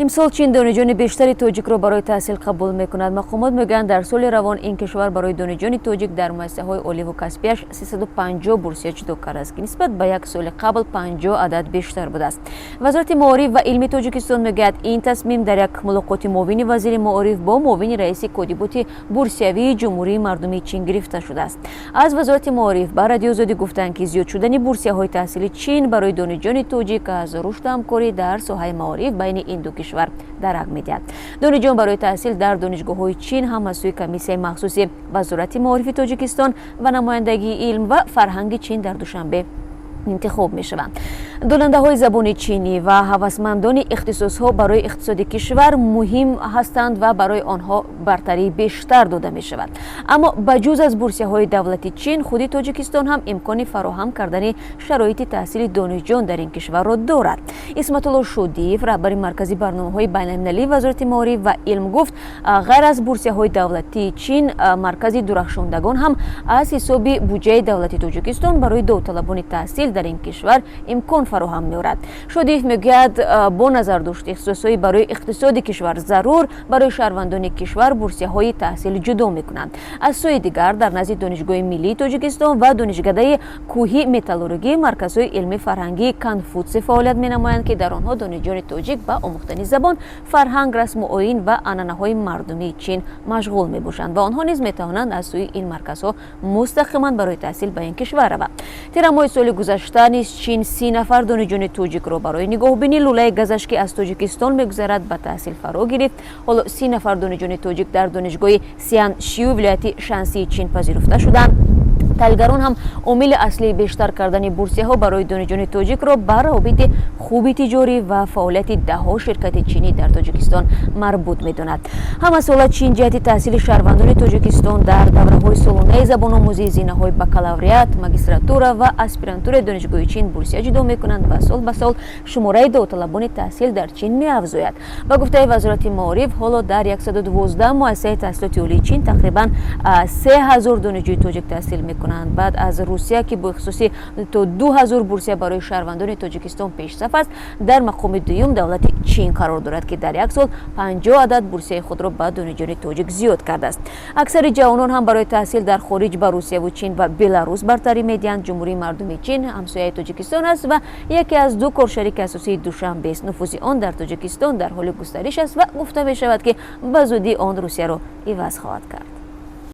Имсол Чин донишҷӯёни бештари тоҷикро барои таҳсил қабул мекунад. Мақомот мегӯянд, дар соли равон ин кишвар барои донишҷӯёни тоҷик дар муассисаҳои оливу касбияш 350 бурсия ҷудо кардааст, ки нисбат ба як соли қабл 50 адад бештар будааст. Вазорати маориф ва илми Тоҷикистон мегӯяд, ин тасмим дар як мулоқоти муовини вазири маориф бо муовини раиси котиботи бурсиявии Ҷумҳурии Мардумии Чин гирифта шудааст. Аз Вазорати маориф ба Радиои Озодӣ гуфтанд, ки зиёд шудани бурсияҳои таҳсили Чин барои донишҷӯёни тоҷик аз рушду ҳамкорӣ дар соҳаи маориф байни ин ду кишвар дарак медиҳад. Донишҷӯён барои таҳсил дар донишгоҳҳои Чин ҳам аз сӯи комиссияи махсуси Вазорати маорифи Тоҷикистон ва намояндагии илм ва фарҳанги Чин дар Душанбе интихоб мешаванд. Донандаҳои забони чинӣ ва ҳавасмандони ихтисосҳо барои иқтисоди кишвар муҳим ҳастанд ва барои онҳо бартарии бештар дода мешавад. Аммо ба ҷуз аз бурсияҳои давлати Чин, худи Тоҷикистон ҳам имкони фароҳам кардани шароити таҳсили донишҷӯён дар ин кишварро дорад. Исматулло Шодиев, раҳбари Маркази барномаҳои байналмилалии Вазорати маориф ва илм, гуфт, ғайр аз бурсияҳои давлатии Чин, Маркази дурахшондагон ҳам аз ҳисоби буҷаи давлати Тоҷикистон барои довталабони таҳсил дар ин кишвар имкон фароҳам меорад. Шодиев мегӯяд, бо назардошти ихтисосҳои барои иқтисоди кишвар зарур, барои шаҳрвандони кишвар бурсияҳои таҳсил ҷудо мекунанд. Аз сӯи дигар, дар назди Донишгоҳи миллии Тоҷикистон ва Донишкадаи кӯҳи металлургӣ марказҳои илмӣ фарҳангии Конфутсий фаъолият менамоянд, ки дар онҳо донишҷӯёни тоҷик ба омӯхтани забон, фарҳанг, расму оин ва анъанаҳои мардумии Чин машғул мебошанд ва онҳо низ метавонанд аз сӯи ин марказҳо мустақиман барои таҳсил ба ин кишвар раванд. Тирамоҳи соли гузашта низ Чин 30 нафар донишҷӯёни тоҷикро барои нигоҳубини лӯлаи газаш, ки аз Тоҷикистон мегузарад, ба таҳсил фаро гирифт. Ҳоло 30 нафар донишҷӯёни тоҷик дар Донишгоҳи Сиян Шию вилояти Шансии Чин пазируфта шуданд. Таҳлилгарон ҳам омили аслии бештар кардани бурсияҳо барои донишҷӯёни тоҷикро ба равобити хуби тиҷорӣ ва фаъолияти даҳҳо ширкати чинӣ дар Тоҷикистон марбут медонад. Ҳамасола Чин ҷиҳати таҳсили шаҳрвандони Тоҷикистон дар давраҳои солонаи забономӯзии зинаҳои бакалавриат, магистратура ва аспирантураи Донишгоҳи Чин бурсия ҷудо мекунанд ва сол ба сол шумораи довталабони таҳсил дар Чин меафзояд. Ба гуфтаи Вазорати маориф, ҳоло дар 112 муассисаи таҳсилоти олии Чин тақрибан 3000 донишҷӯи тоҷик таҳсил мекунанд. Баъд аз Русия, ки бо ихтисоси то 2000 бурсия барои шаҳрвандони Тоҷикистон пешсаф аст, дар мақоми дуюм давлати Чин қарор дорад, ки дар як сол 50 адад бурсияи худро ба донишҷӯёни тоҷик зиёд кардааст. Аксари ҷавонон ҳам барои таҳсил дар хориҷ ба Русияву Чин ва Беларус бартарӣ медиҳанд. Ҷумҳурии Мардумии Чин ҳамсояи Тоҷикистон аст ва яке аз ду коршарики асосии Душанбест. Нуфузи он дар Тоҷикистон дар ҳоли густариш аст ва гуфта мешавад, ки ба зудӣ он Русияро иваз хоҳад кард.